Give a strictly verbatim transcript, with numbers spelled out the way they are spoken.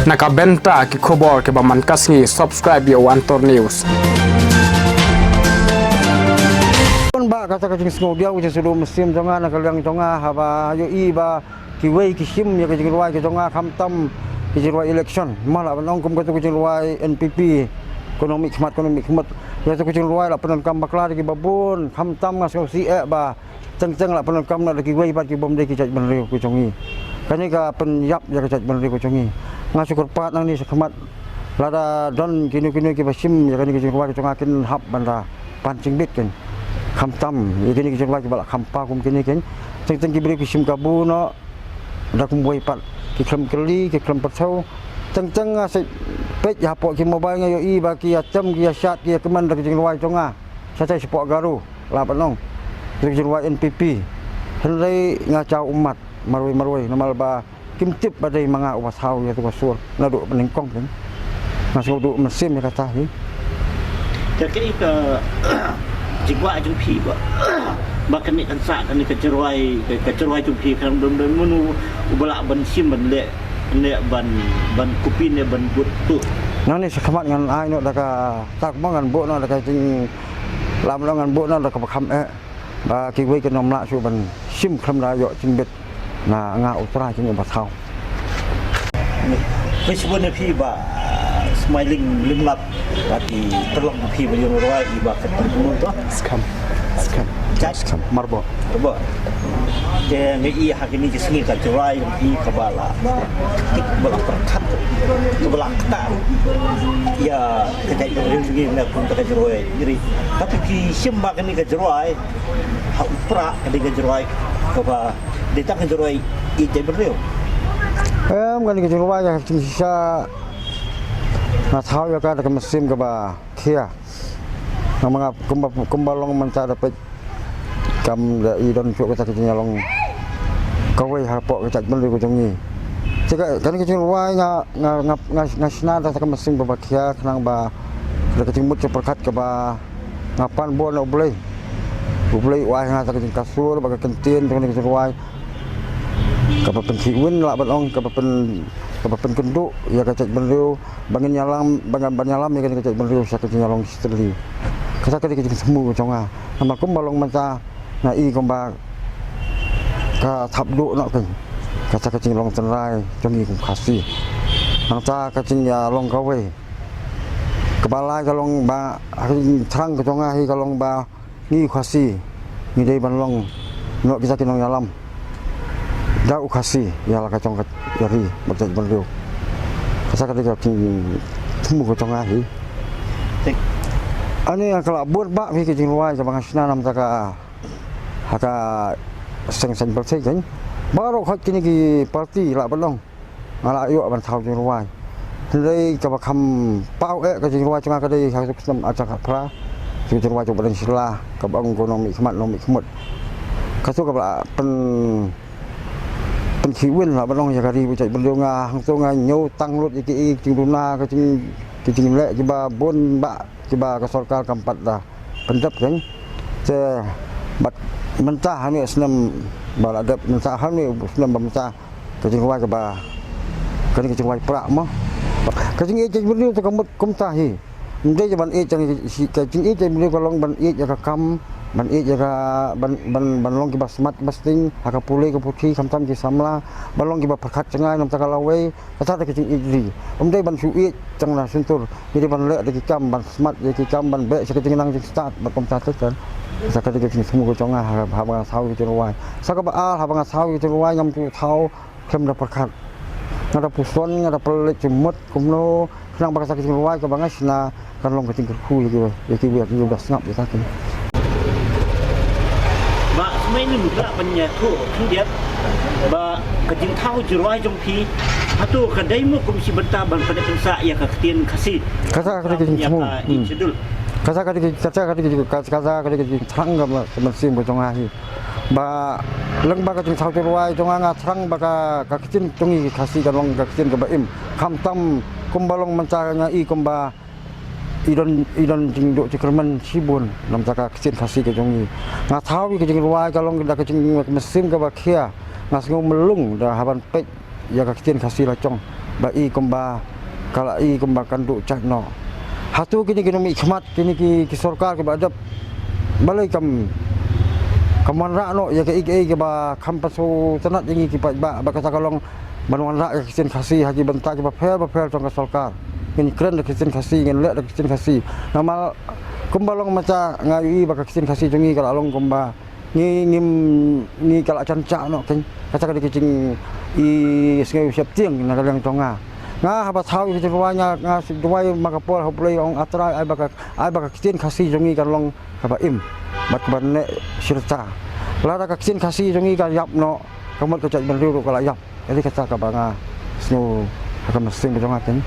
Na ka bynta ki khubor kiba man ka sngi, subscribe ïa u Antor News. Bun ba kata ka jingsngewdiaw ka jingsngewduh mynsiem jong nga na ka liang jong nga haba ïohi ba kiwei ki shim ïa ka jingrwai ka jong nga khamtam ki jingrwai election. Namar lah ban ong kum katu ka jingrwai N P P, kano mih khmat kano mih khmat. Ïa katu ka jingrwai la pyndonkam bakla da kiba bun, khamtam nga sngewsih eh ba teng teng la pyndonkam na da kiwei pat ki bym dei ki jaitbynriew ka jong ngi. Kane ka pynïap ïa ka jaitbynriew ka jong ngi. Nga shu kyrpad nangne shakhmat, lada don kino kino kiba shim ïa kane ka jingrwai ka jong nga kin hap ban da pan jingbit kin. Khamtam ïa kine ki jingrwai kiba la kham paw kum kine kin. Teng teng ki briew ki shim kabu noh da kumwei pat, ki khlem kylli, ki khlem pyrthew. Teng teng nga sa peit hapoh ki mobile nga ïohi ba ki ïa tem, ki ïa shad, ki ïa kmen da ka jingrwai jong nga. Shatai shapoh Garo, lah ban ong, da ka jingrwai N P P. Hynrei nga jaw ummat marwei marwei namar ba kim tip ba dei ma nga uba thaw ïa tu ka sur naduh banyngkong kin. Nga sngewduh mynsiem ïa kata hi. Te kaei ka jingkwah jong phi ba, ba kane kan sah kane ka jingrwai, ka, ka jingrwai jong phi, kan don don mano uba lah ban shim ban leh, leh ban, ban copy ne ban bud tu? Nangne shakhmat ngan ai noh da ka tak mo, ngan buh noh da ka jing, lah mo ngan buh noh da kaba kham eh. Ba kiwei kin ym lah shuh ban shim khlem da ïoh jingbit na nga u trai jong ngi uba thaw. Phi shu bun ïa phi ba, ah, smiling limlap, ba ki tyrlong phi ba ïoh rwai i ba ka tyrlong to. Skam. Skam. Judge. Skam. Marbo. Marbo. Te ngi i ha kini ki sngi ka jingrwai i kaba la tik ba la pyrkhat, kaba la kta. Ïa ka jait ka ring ngi na kum ka jingrwai ri. Tapi ki shim ba kini ka jingrwai ha u Prah, kini ka jingrwai kaba dei tang ka jingrwai i jait bynriew. Em, kani ka jingrwai ka jingshisha nga thaw ïa ka da ka mynsiem kaba khia. Namar nga kumba, kumba long mynta da peit kam da i don shuh kata ka jingïalong kawei hapoh ka jait bynriew ka jong ngi. Te ka, kani ka jingrwai nga, nga, nga, nga, nga shna da ka mynsiem kaba khia khnang ba da ka jingmut jingpyrkhat kaba nga pan bor na U Blei. U Blei u ai ha nga ka jingkyrkhu bad ka ktien jong kani ka jingrwai. Kaba pynkhih win lah ban ong, kaba pyn, kaba pynkynduh ïa ka jait bynriew, ba ngin ïalam, ba ngin ban ïalam ïa kani ka jait bynriew sha ka jingïalong shatei. Kata ka dei ka jingthmu jong nga. Namar kumba long mynta nga i kumba ka thap duh noh kein. Kata ka jinglong tynrai jong ngi kum Khasi. Nangta ka jingïalong kawei. Kaba lai ka long ba ha ka jingthrang ka jong nga hi ka long ba ngi Khasi ngi dei ban long noh kita ki nongïalam da u Khasi ïa la ka jong ka ri bad jait bynriew. Kata ka dei ka jingthmu ka jong nga hi. Ani ka la bud ba phi ka jingrwai kaba nga shna namar ka ha ka seng seng parti kan. Baroh hot kini ki parti lah ban long. Nga la ïoh ban thaw jingrwai. Hynrei kaba kham paw eh ka jingrwai jong nga ka dei ha ka snem arhajar khatphra. Ka jingrwai jong Bah Deng Shylla kaba ong ko nongmihkhmat nongmihkhmat. Kato kaba la pyn, pynkhih win lah ban ong ïa ka ri bad jait bynriew. Nga hangto nga ñiew tang lut ïa ki, ki jingduna, ki jing, ki jingleh kiba bun ba kiba ka sorkar kam pat da pyndep kein. Te bad mynta hangne snem ba la dep, mynta hangne snem ba mynta ka jingrwai kaba, kane ka jingrwai Prah mo. Ka jingïeit jait bynriew te ka mut kumta hi. Ym dei ban ïeit jong, ka jingïeit jait bynriew ka long ban ïeit ïa ka kam, ban ïeit ïa ka, ban, ban, ban long kiba smat kiba sting ha ka pule ka puthi, khamtam ki samla, ban long kiba pyrkhat jngai namar ka lawei. Kata ka jingïeit ri. Ym dei ban shu ïeit tang na shyntur. Ngi dei ban leh da ki kam, ban smat ïa ki kam, ban beh sha ka jingnang jingstad bad kumta te kan. Kata ka dei ka jingthmu ka jong nga ha, haba nga thaw ka jingrwai. Sa kaba ar, haba nga thaw ka jingrwai ngam ju thaw khlem da pyrkhat. Nga da puson, nga da pynleit jingmut kumno, khnang ba kata ka jingrwai kaba nga shna kan long ka jingkyrkhu ïa ki, ïa ki, ïa ki ba sngap ïa ka. Ba sngewbha nym lah ban ïathuh khyndiat ba ka jingthaw jingrwai jong phi hato ka dei mo kum shi bynta ban pyndep pynsah ïa ka ktien Khasi. Kata ka dei ka jingthmu. Ïa ka, hmm, schedule. Kata ka dei ka, kata ka dei ka, kata ka dei ka jingthrang ka mynsiem ka jong nga hi. Ba lyngba ka jingthaw jingrwai jong nga, nga thrang ba ka, ka ktien jong ngi Khasi kan long ka ktien kaba im. Khamtam kumba long mynta nga i kumba i don, i don jingduh jingkyrmen shibun namar ka ktien Khasi ka jong ngi. Nga thaw ïa ka jingrwai ka long da ka jingmynsiem kaba khia. Nga sngew mlung da haban peit ïa ka ktien Khasi la jong. ba i kumba ka la i kumba kan duh jait noh. Hato kine ki nongmihkhmat, kine ki, ki sorkar kiba dep, balei kam, kam wanrah noh ïa kaei kaei kiba kham pynsngewtynnat ïa ngi ki paidbah, ba kata ka long ban wanrah ïa ka ktien Khasi ha ki bynta kiba pher ba pher jong ka sorkar. Ngin kren da ka ktien Khasi, ngin leh da ka ktien Khasi. Namar kumba long mynta nga ïohi ba ka ktien Khasi jong ngi ka la long kumba ngi, ngim, ngi ka la jan jah noh kein. Kata ka dei ka jing i sngew sheptieng na ka liang jong nga. Nga haba thaw ïa ka jingduwai nga, nga duwai ma ka por ha U Blei, ong A Trai, ai ba ka, ai ba ka ktien Khasi jong ngi kan long kaba im bad kaba neh shirta. Lada ka ktien Khasi jong ngi ka ïap noh, ka mut ka jaitbynriew ruh ka la ïap. Ka dei kata kaba nga sngew ha ka mynsiem ka jong nga kein.